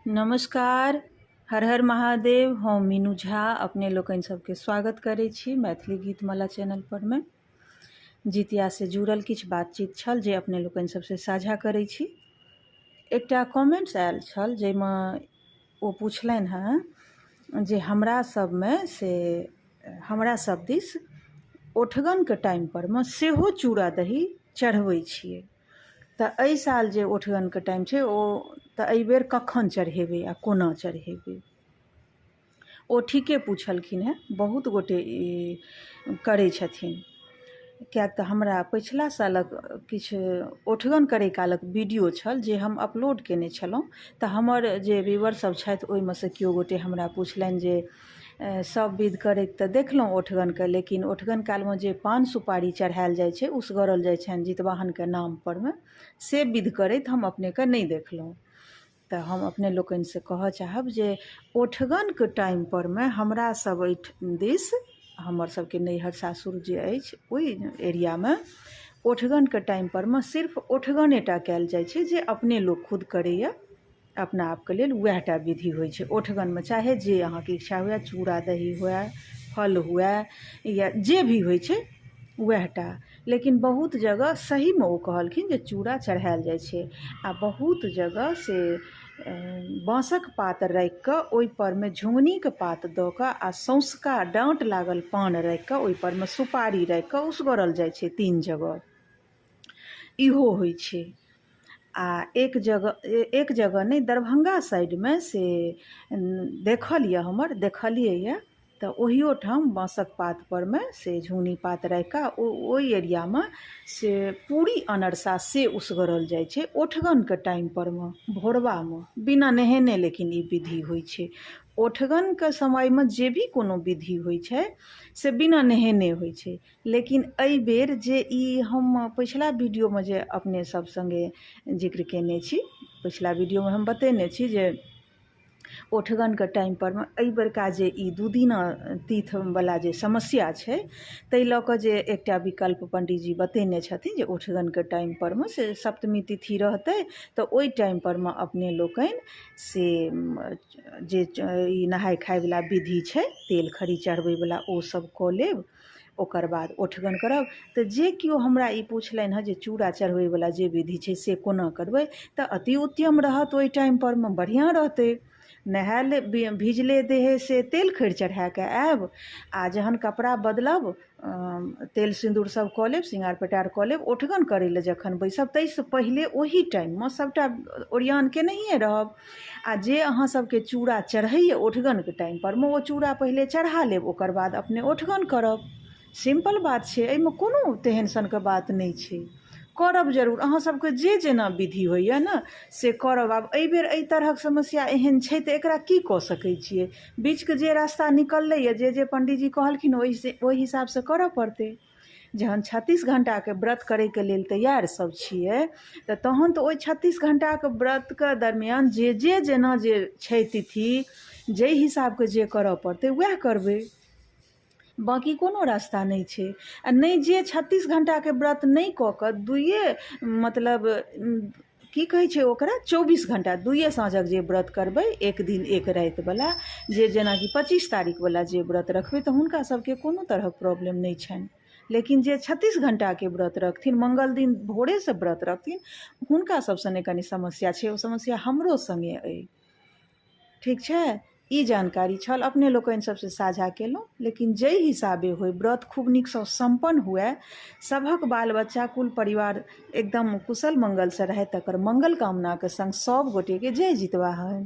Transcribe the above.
नमस्कार, हर हर महादेव। हम मीनू झा अपने लोकनि सबके स्वागत करै छी मैथिली गीतमाला चैनल परमे। जितियासँ जुड़ल किछु बातचीत छल जे अपने लोकनि सबसँ साझा करै छी। एकटा कमेंट्स आयल छल जाहिमे ओ पुछलनि हेँ जे हमरा सबमे से हमरा सब दिस ओठगनके टाइम परमे सेहो चूड़ा दही चढ़बै छियै। तऽ एहि साल जे ओठगनके टाइम छै ओ तऽ एहिबेर कखन चढ़ेबै आ कोना चढ़ेबै? ओ ठीके पुछलखिन हेँ। बहुत गोटे ई करै छथिन, किएक तऽ हमरा पछिला सालक किछु ओठगन करै कालक वीडियो छल जे हम अपलोड कयने छलहुँ, तऽ हमर जे व्यूअर सब छथि ओहिमे सँ केओ गोटे हमरा पुछलनि जे सब विध करैत तऽ देखलहुँ ओठगनके, लेकिन ओठगन कालमे जे पान सुपारी चढ़ायल जाइ छै, उसगरल जाइ छनि जितवाहनके नामपरमे, से विध करैत हम अपनेके नहि देखलहुँ। तऽ हम अपने लोकनिसँ कहऽ चाहब जे ओठगनके टाइमपरमे हमरा सब एहि दिस, हमर सबके नैहर सासुर जे अछि ओहि एरियामे ओठगनके टाइमपरमे सिर्फ ओठगने टा कयल जाइ छै, जे अपने लोक खुद करैए अपना आपके लेल वएह टा विधि होइ छै ओठगनमे। चाहे जे अहाँके इच्छा हुए, चूड़ा दही हुए, फल हुए या जे भी होइ छै, वएह टा। लेकिन बहुत जगह सहीमे ओ कहलखिन जे चूड़ा चढ़ायल जाइ छै आ बहुत जगह से बाँसक पात राखिकऽ ओहिपरमे झुङ्गनीके पात दऽ कऽ आ सौंसका डाँट लागल पान राखिकऽ ओहिपरमे सुपारी राखिकऽ उसगरल जाइ छै। तीन जगह इहो होइ छै। आ एक जगह, एक जगह नहि, दरभंगा साइडमे से देखल यऽ, हमर देखलियै यऽ, तऽ ओहियो ठाम बाँसक पात परमे से झुङ्गनी पात राखि कऽ ओ ओहि एरियामे से पूरी अनरसा से उसगरल जाइ छै ओठगनके टाइम परमे भोरबामे बिना नहेने। लेकिन ई विधि होइ छै ओठगनके समयमे, जे भी कोनो विधि होइ छै से बिना नहेने होइ छै। लेकिन एहि बेर जे ई हम पछिला वीडियोमे जे अपने सब सङ्गे जिक्र कयने छी, पछिला वीडियोमे हम बतेने छी जे ओठगनके टाइमपरमे एहि बेरका जे ई दू दिना तीथवला जे समस्या छै, ताहि लऽ कऽ जे एकटा विकल्प पण्डीजी बतेने छथिन जे ओठगनके टाइमपरमे से सप्तमी तिथि रहतै, तऽ ओहि टाइमपरमे अपने लोकनि से जे ई नहाय खायवला विधि छै, तेल खरी चढ़बैवला, ओ सब कऽ लेब, ओकर बाद ओठगन करब। तऽ जे केओ हमरा ई पुछलनि हँ जे चूड़ा चढ़बैवला जे विधि छै से कोना करबै, तऽ अति उत्तम रहत, ओहि टाइमपरमे बढ़िआँ रहतै। नहायल भिजले देहे से तेल खरि चढ़ा कऽ आयब आ जहन कपड़ा बदलब, तेल सिन्दूर सब कऽ लेब, श्रृंगार पेटार कऽ लेब, ओठगन करै लए जखन बैसब ताहिसँ पहिले ओहि टाइममे सबटा ओरियान केनहिये रहब आ जे अहाँ सबके चूड़ा चढ़ैए ओठगनके टाइमपरमे, ओ चूड़ा पहिले चढ़ा लेब, ओकर बाद अपने ओठगन करब। सिम्पल बात छै, एहिमे कोनो तेहन सनके बात नहि छै। करब जरूर, अहाँ सबके जे जेना विधि होइए ने से करब। आब एहिबेर एहि तरहक समस्या एहन छै तऽ एकरा की कऽ सकै छियै? बीचके जे रास्ता निकललैए, जे जे पण्डीजी कहलखिन, ओहि हिसाबसँ करऽ पड़तै। जहन 36 घण्टाके व्रत करैके लेल तैयार सब छियै, तऽ तहन तऽ ओहि 36 घण्टाके व्रतके दरमियान जे जे जेना जे छै तिथि, जाहि हिसाबके जे करऽ पड़तै वएह करबै, बाँकी कोनो रास्ता नहि छै। आ नहि जे 36 घण्टाके व्रत नहि कऽ कऽ दुइए, मतलब की कहै छै ओकरा, 24 घण्टा दुइए साँझक जे व्रत करबै, एक दिन एक रातिवला जे, जेनाकि 25 तारीखवला जे व्रत रखबै, तऽ हुनका सभके कोनो तरहक प्रॉब्लम नहि छनि। लेकिन जे 36 घण्टाके व्रत रखथिन, मङ्गल दिन भोरेसँ व्रत रखथिन, हुनका सभ सङ्गे कनि समस्या छै। ओ समस्या हमरो सङ्गे अइ। ठीक छै, ई जानकारी छल, अपने लोकनि सबसँ साझा केलहुँ। लेकिन जाहि हिसाबे होइ, व्रत खूब नीकसँ सम्पन्न हुए, सभक बाल बच्चा कुल परिवार एकदम कुशल मङ्गलसँ रहए, तकर मङ्गल कामनाके सङ्ग सब गोटेके जय जितवाहन।